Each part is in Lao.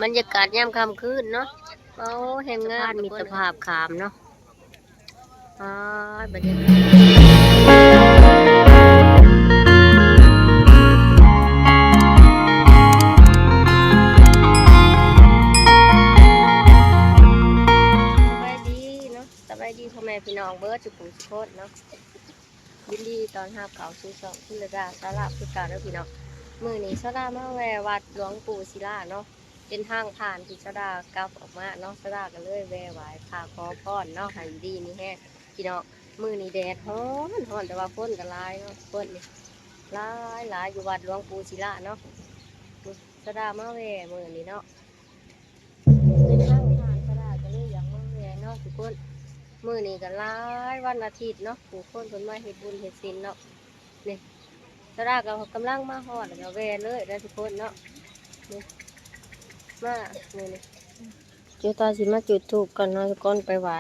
ບັນຍາກາດຍາມຄ່ຳຄືນເນາະ ໂອ້ ແຮງງາມ ສະພານມິດຕະພາບຂາມເນາະ ອ້າຍ ບັນຍາກາດ ສະບາຍດີເນາະ ສະບາຍດີພໍ່ແມ່ພີ່ນ້ອງເບິດທຸກຜູ້ທຸກຄົນເນາະ. ຍິນດີຕ້ອນຮັບເຂົ້າສູ່ຊ່ອງ ທິລະດາ ສາລາ ຄືເກົ່າເດີພີ່ນ້ອງ. ມື້ນີ້ສາລາມາແວ່ວັດຫຼວງປູ່ສິລາເນາະ ເປັນທາງຜ່ານທີ່ສາລາກັບອອກມາເນາະ. ສາລາກໍເລີຍແວ່ໄຫວ້ພະຂໍພອນເນາະ ໃຫ້ຢູ່ດີມີແຮງພີ່ນ້ອງ. ມື້ນີ້ແດດຮ້ອນ ຮ້ອນ ແຕ່ວ່າຄົນກໍຫຼາຍເນາະ ຄົນນີ້ຫຼາຍໆ ຢູ່ວັດຫຼວງປູ່ສິລາເນາະ. ສາລາມາແວ່ມື້ນີ້ເນາະ ເປັນທາງຜ່ານສາລາກໍເລີຍຢາກມາແວ່ເນາະທຸກຄົນ. ມື້ນີ້ກໍຫຼາຍ ວັນອາທິດເນາະ ຜູ້ຄົນເພິ່ນມາເຮັດບຸນເຮັດສິນເນາະ. ນີ້ສາລາກໍກຳລັງມາຮອດ ແລ້ວກໍແວ່ເລີຍເດີທຸກຄົນເນາະ. ນີ້ມາມື້ນີ້ ຈຸດຕາ ຊິມາຈຸດທູບກ່ອນເນາະທຸກຄົນ ໄປໄຫວ້.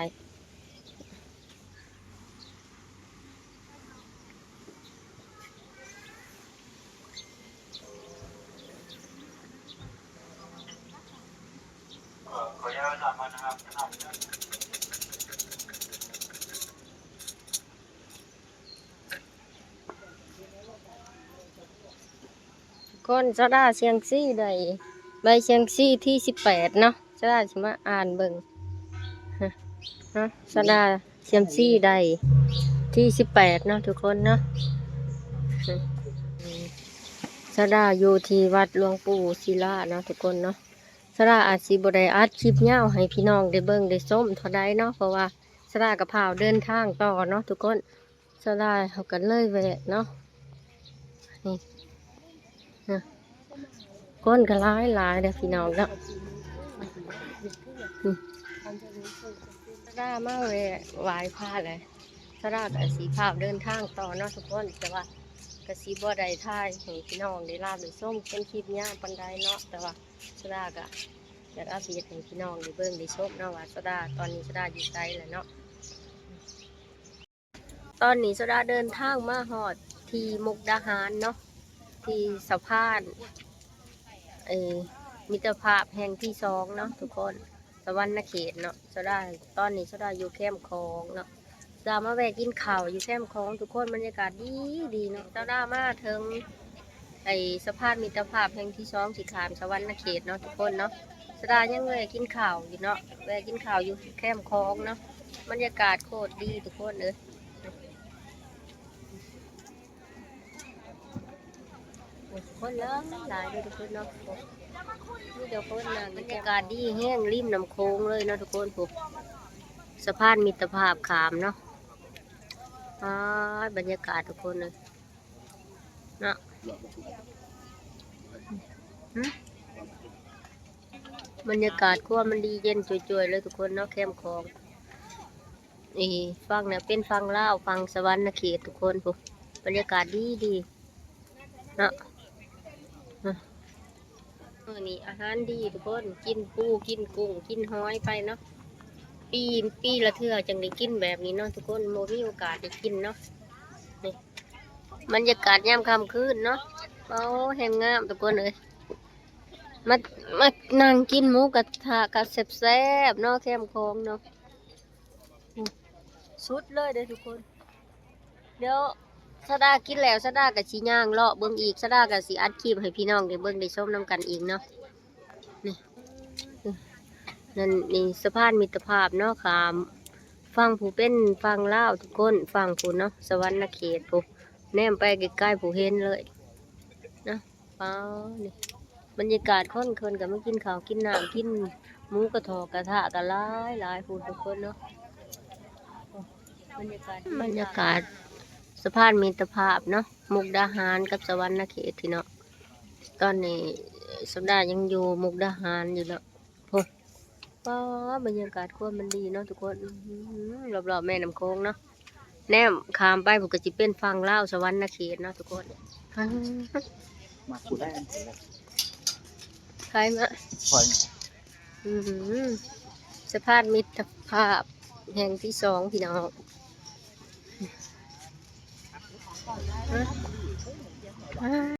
ກ່ອນສາລາສ່ຽງຊີໄດ້ ໃບສ່ຽງຊີທີສິບແປດເນາະ. ສາລາຊິມາອ່ານເບິ່ງ ຮະ ສາລາສ່ຽງຊີໄດ້ທີສິບແປດເນາະທຸກຄົນເນາະ. ສາລາຢູ່ທີ່ວັດຫຼວງປູ່ສິລາເນາະທຸກຄົນເນາະ. ສາລາອາດຊິບໍ່ໄດ້ອັດຄລິບຍາວໃຫ້ພີ່ນ້ອງໄດ້ເບິ່ງໄດ້ຊົມເທົ່າໃດເນາະ ເພາະວ່າສາລາກໍພ້າວເດີນທາງຕໍ່ເນາະທຸກຄົນ. ສາລາເຮົາກໍເລີຍແວະເນາະ ນີ້ນະ ຄົນກໍຫຼາຍໆເດີພີ່ນ້ອງເນາະ. ນີ້ສາລາມາແວະໄຫວ້ພະແລ້ວ ສາລາກໍຊິພ້າວເດີນທາງຕໍ່ເນາະທຸກຄົນ. ແຕ່ວ່າກໍຊິບໍ່ໄດ້ຖ່າຍໃຫ້ພີ່ນ້ອງໄດ້ລາບໄດ້ຊົມເປັນຄລິບຍາວປານໃດເນາະ ແຕ່ວ່າສາລາກໍຢາກອັບເດດໃຫ້ພີ່ນ້ອງໄດ້ເບິ່ງໄດ້ຊົມເນາະ ວ່າສາລາຕອນນີ້ສາລາຢູ່ໃສແລ້ວເນາະ. ຕອນນີ້ສາລາເດີນທາງມາຮອດທີ່ມຸກດາຫານເນາະ ທີ່ສະພານ ເອີ ມິດຕະພາບແຫ່ງທີສອງເນາະທຸກຄົນ ສະຫວັນນະເຂດເນາະ. ສາລາ ຕອນນີ້ສາລາຢູ່ແຄມຂອງເນາະ ສາລາມາແວ່ກິນເຂົ້າຢູ່ແຄມຂອງທຸກຄົນ ບັນຍາກາດດີໆເນາະ. ສາລາມາເຖິງ ໄອ້ສະພານມິດຕະພາບແຫ່ງທີສອງ ທີ່ຂ້າມສະຫວັນນະເຂດເນາະທຸກຄົນເນາະ. ສາລາຍັງແວ່ກິນເຂົ້າຢູ່ເນາະ ແວ່ກິນເຂົ້າຢູ່ແຄມຂອງເນາະ ບັນຍາກາດໂຄດດີທຸກຄົນເອີຍ. ໂອ້ ຄົນຫຼາຍເດີທຸກຄົນເນາະ ມີແຕ່ຄົນນັ່ງ ບັນຍາກາດດີແຮງ ລິມນ້ຳໂຂງເລີຍເນາະທຸກຄົນ. ໂອ້ ສະພານມິດຕະພາບຂ້າມເນາະ ອ້າຍ ບັນຍາກາດທຸກຄົນເອີຍ. ເນາະ ຫຶ ບັນຍາກາດຂົວມັນດີເຢັນຈ່ວຍໆເລີຍທຸກຄົນເນາະ ແຄມຂອງ ເອີ ຝັ່ງນັ້ນເປັນຝັ່ງລາວ ຝັ່ງສະຫວັນນະເຂດທຸກຄົນ. ພຸ້ນ ບັນຍາກາດດີໆເນາະ. ມື້ນີ້ອາຫານດີທຸກຄົນ ກິນປູ ກິນກຸ້ງ ກິນຫອຍໄປເນາະ. ປີ ປີລະເທື່ອຈັ່ງໄດ້ກິນແບບນີ້ເນາະທຸກຄົນ ບໍ່ມີໂອກາດໄດ້ກິນເນາະ. ນີ້ບັນຍາກາດຍາມຄ່ຳຄືນເນາະ ໂອ້ ແຮງງາມທຸກຄົນເອີຍ. ມາ ມານັ່ງກິນໝູກະທະກະແຊບໆເນາະ ແຄມຂອງເນາະ. ສຸດເລີຍເດີທຸກຄົນ. ດຽວສາລາກິນແລ້ວ ສາລາກະຊິຍ່າງເລາະເບິ່ງອີກ ສາລາກະຊິອັດຄລິບໃຫ້ພີ່ນ້ອງໄດ້ເບິ່ງໄດ້ຊົມນຳກັນອີກເນາະ. ນີ້ ນັ້ນ ນີ້ສະພານມິດຕະພາບເນາະ ຂ້າມຝັ່ງຜູ້ເປັນຝັ່ງລາວທຸກຄົນ ຝັ່ງຜູ້ເນາະ ສະຫວັນນະເຂດຜູ້ ແນມໄປໄກໆຜູ້ເຫັນເລີຍເນາະ. ປ້າ ນີ້ບັນຍາກາດຄົນເພິ່ນກໍມາກິນເຂົ້າກິນນ້ຳ ກິນໝູກະທົກກະທະກໍຫຼາຍໆ ຜູ້ທຸກຄົນເນາະ. ບັນຍາກາດ ບັນຍາກາດສະພານມິດຕະພາບເນາະ ມຸກດາຫານກັບສະຫວັນນະເຂດພີ່ນ້ອງ. ຕອນນີ້ສາລາຍັງຢູ່ມຸກດາຫານຢູ່ເນາະ. ໂອ້ ປ້າ ບັນຍາກາດຄວາມມັນດີເນາະທຸກຄົນ. ອື ຮອບໆແມ່ນ້ຳໂຂງເນາະ ແນມຂ້າມໄປພຸ້ນກໍຊິເປັນຝັ່ງລາວສະຫວັນນະເຂດເນາະທຸກຄົນ. ມາຜູ້ໃດ ໃຜມາ ຂ້ອຍ ອື ສະພານມິດຕະພາບແຫ່ງທີສອງ ພີ່ນ້ອງ.